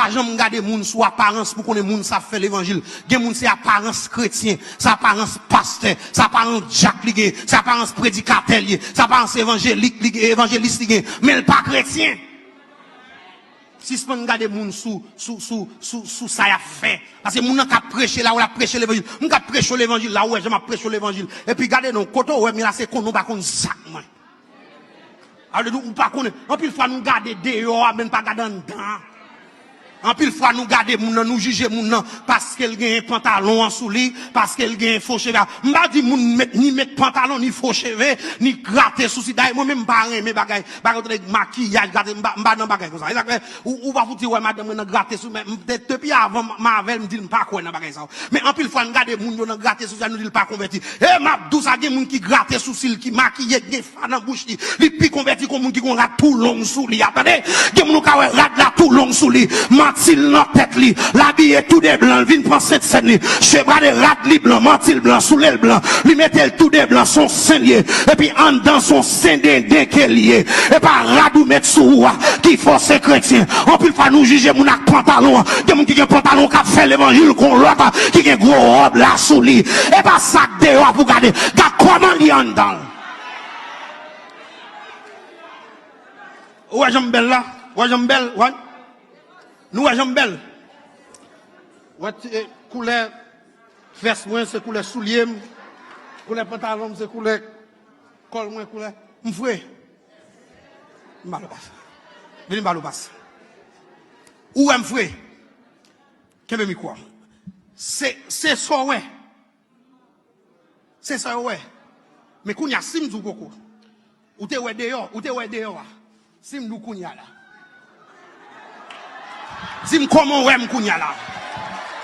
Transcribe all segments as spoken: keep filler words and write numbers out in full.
Pa janm gade moun sou aparans pou konnen moun sa ap fè levanjil. Gen moun se aparans kretyen, se aparans pastè, se aparans dyak li gen, se aparans predikatè li ye, se aparans evanjelik li gen, evanjelis li gen, men l pa kretyen. Sispann gade moun sou, sou, sou, sou, sou sa y ap fè. Paske moun nan k ap preche la, ou l ap preche levanjil. Moun k ap preche levanjil la, ou wè jan m ap preche levanjil. Epi gade non, kote ou wè m ye la, se konnen ou pa konn zak mwen. Alelouya, ou pa konnen. Anpil fwa nou gade deyò a, men n pa gade anndan an. Anpil fwa nou gade moun nan, nou jije moun nan paske l genyen pantalon an sou li, paske l genyen fo cheve a. M pa di moun met, ni met pantalon, ni fo cheve, ni grate sousi. Dayè, mwen menm m pa renmen bagay, bagay yo tande makiyaj, grate, m pa, m pa nan bagay konsa. E sa k fè, ou, ou pa fouti wè madanm mwen nan grate sou, men m te, depi avan m, m avè l, m di l m pa kwè nan bagay sa yo. Men anpil fwa n gade moun yo nan grate sousi a, nou di l pa konvèti. E m ap di w sa, gen moun ki grate sousi l, ki makiye, ki gen fa nan bouch li. Li pi konvèti ke moun ki gon rad tou long sou li a. Tande, gen moun ou ka wè rad la tou long sou li. Manti l nan tèt li. L abiye tou de blan, l vin pran Sent Sèn li. Chebra de rad li blan, manti l blan, soulye l blan. Li mete l tou de blan, se yon sen l ye. Epi anndan se yon sen denden ke l ye. E pa rad ou met sou ou a ki fè w se kretyen. Anpil fwa nou jije moun ak pantalon an. Gen moun ki gen pantalon k ap fè levanjil, gon lòt ki gen gwo wòb la sou li. E pa sa k deyò a pou gade. Gad kòman li anndan. Ou wè jan m bèl la? Ou wè jan m bèl? Wè? Nou wè jan m bèl? Wè ti, eh, koulè vès mwen, se koulè soulye m. Koulè pantalon m, se koulè kòl mwen, koulè. M fre. M ba l pas. Vini m ba l pas. Ou wè m fre. Kenbe mikwo a. Se, se sa w wè. Se sa yo wè. Men kounye a, si m di w koko, ou te wè deyò, ou te wè deyò a. Si m di w kounye a la. Di m kòman w wè m kounye a la.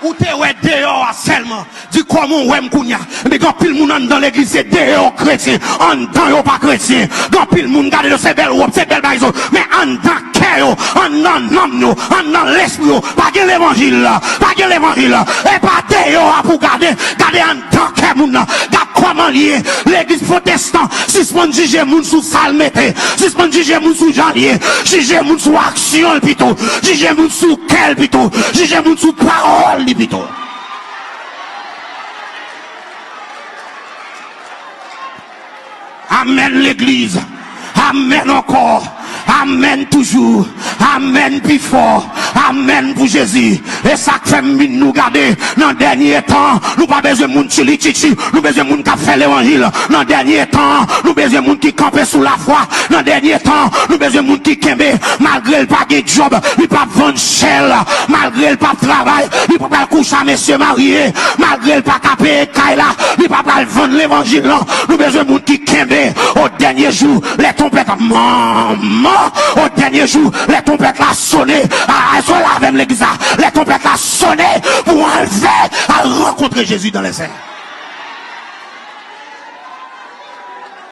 Ou te wè deyò a sèlman. Di kòman w wè m kounye a. Men gen anpil moun anndan legliz se deyò kretyen. Anndan yo pa kretyen. Gen anpil moun gade yo se bèl wòb, se bèl bagay yo. Men anndan kè yo, anndan nanm yo, anndan lespri yo. Pa gen levanjil la. Pa gen levanjil la. E pa deyò a pou gade. Gade anndan kè moun nan. Gad kòman l ye. Legliz pwotestan, sispann jije moun sou sa l mete. Sispann jije moun sou jan l ye. Jije moun sou aksyon l pito. Jije moun sou kè l pito. Jije moun sou pawòl li pito. Amèn, legliz. Amèn ankò. Amèn toujou. Amèn pi fò. Amèn pou Jezi. E sa k fè m vin nou gade nan dènye tan. Nou pa bezwen moun tchilichichi. Nou bezwen moun k ap fè levanjil. Nan dènye tan, nou bezwen moun ki kanpe sou lafwa. Nan dènye tan, nou bezwen moun ki kenbe. Malgre l pa gen djòb, li p ap vann chè l. Malgre l p ap travay, li pa pral kouche a mesye marye. Malgre l pa ka peye kay la, li pa pral vann levanjil lan. Nou bezwen moun ki kenbe. Au dernier jour, les trompettes, manman, au dernier jour, les trompettes la sonné. A, èske w la avè m legliz la? Les trompettes la sonné pou anlve, al rankontre Jezi dans les airs.